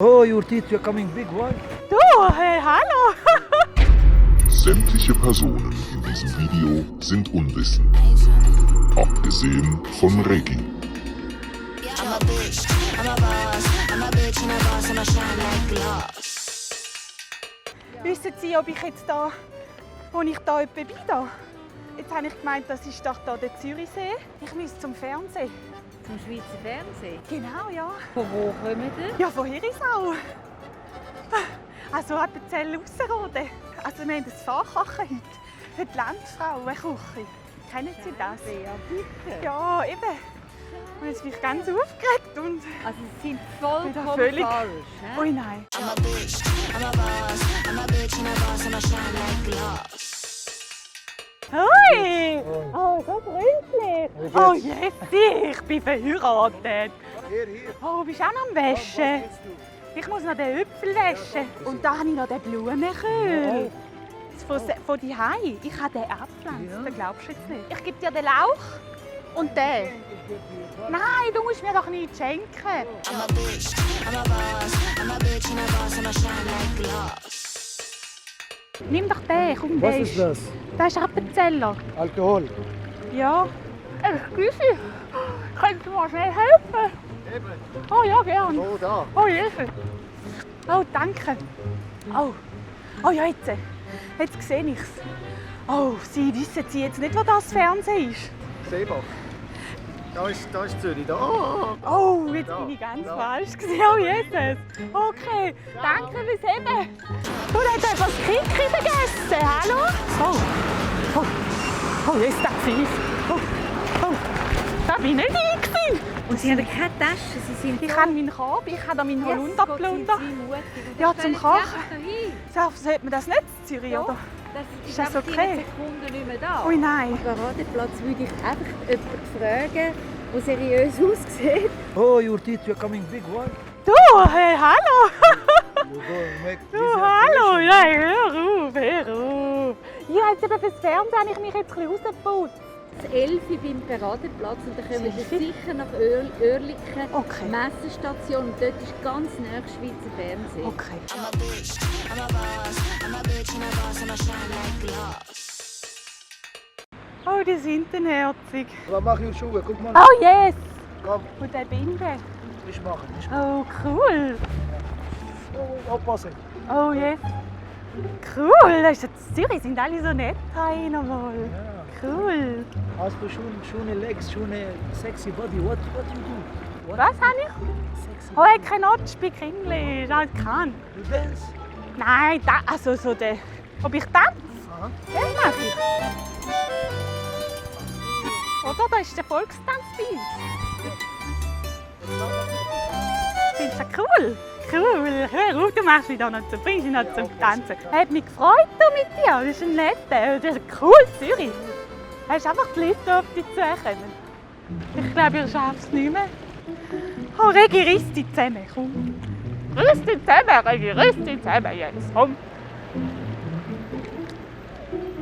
Oh, your teeth are coming big, why? Du, hey, hallo! Sämtliche Personen in diesem Video sind unwissend. Abgesehen von Reggie. I'm a bitch, I'm a boss, I'm a bitch and a boss, and I shine like glass. Wissen Sie, ob ich jetzt da, wo ich da etwa bin? Da? Jetzt habe ich gemeint, das ist doch da der Zürichsee. Ich muss zum Fernsehen. Zum Schweizer Fernsehen? Genau, ja. Von wo kommen Sie? Ja, von Herisau. Also Appenzell Ausserrhoden. Also wir haben ein Fachkochen heute für die Landfrauenküche. Kennen Sie das? Ja, bitte. Ja, eben. Und jetzt bin ich ganz aufgeregt und... Also Sie sind vollkommen völlig- falsch. Ne? Ui, nein. I'm a bitch, I'm a boss, I'm a bitch and a boss, and I shine like glass. Hoi! Oh, so freundlich! Oh, Jessi, ich bin verheiratet. Oh, bist du auch noch am Waschen? Ich muss noch den Äpfel waschen. Und da habe ich noch den Blumenkohl. Von die Hei. Ich habe den abgepflanzt, das glaubst du jetzt nicht. Ich gebe dir den Lauch und den. Nein, du musst mir doch nichts schenken. I'm a bitch, I'm a boss, I'm a bitch and a boss, and I shine like glass. Nimm doch den, komm, Was der ist das? Das ist Appenzeller. Alkohol. Ja. Grüße. Könntest du mir schnell helfen? Oh ja, gern. Oh, da. Oh, Jesus. Oh, danke. Oh ja, jetzt sehe ich es. Oh, Sie wissen Sie jetzt nicht, wo das Fernsehen ist? Seebach. Da ist Zürich, da. Oh. Oh, jetzt bin ich ganz falsch gewesen. Oh, Jesus. Okay, danke fürs Heben. Du hast etwas Kiki vergessen, hallo? Oh, jetzt der Pfiff. Oh, da bin ich nicht ich gewesen. Und Sie haben keine Tasche, Sie sind Ich habe meinen Korb, ich habe da meinen Holunderplunder. Ja, Ja, zum Kochen. Sollte man das nicht in Zürich, Ja. oder? Das Ist das einfach okay? in Sekunden nicht mehr da. Ui, nein. Am Paradeplatz würde ich einfach jemanden fragen, der seriös aussieht. Oh, your teeth are coming big, why? Du, hey, hallo. You go make Du, hallo. Nein, hör auf. Ja, jetzt eben fürs Fernsehen habe ich mich jetzt ein bisschen rausgeputzt. Das 11 beim Paradeplatz und dann kommen Sie Sicher? sicher nach Oerlikon, Okay. Messestation. Und dort ist ganz nah Schweizer Fernsehen. Okay. I'm a bitch, I'm a boss, I'm a bitch and a boss, and I shine like glass. Oh, die sind dann herzig. Was mach ich Schuhe? Guck mal. Oh, yes. Komm, Und der Binde. ich mache. Oh, cool. Oh, aufpassen. Oh, yes. Cool. Das ist jetzt Zürich, sind alle so nett hier nochmal. Ja. Cool. Hast du schöne Legs, schöne sexy body? What you do? What? Was habe ich? Sexy Oh, ich kann not speak English. Ich kann. You dance? Nein, also so der. Ob ich tanze? Aha. Ja, mag ich. Oder? Da ist der Volkstanz bei uns. Findest du das cool? Cool. Hör auf, du machst mich da noch zum Bringst mich noch zum Tanzen. Hat mich gefreut du mit dir. Das ist ein netter. Das ist cool, Zürich. Hast einfach die Leute auf dich zukommen. Ich glaube, ihr schafft es nicht mehr. Oh, Regi, riss dich zusammen, komm. Riss dich zusammen, Regi, riss dich zusammen jetzt, komm.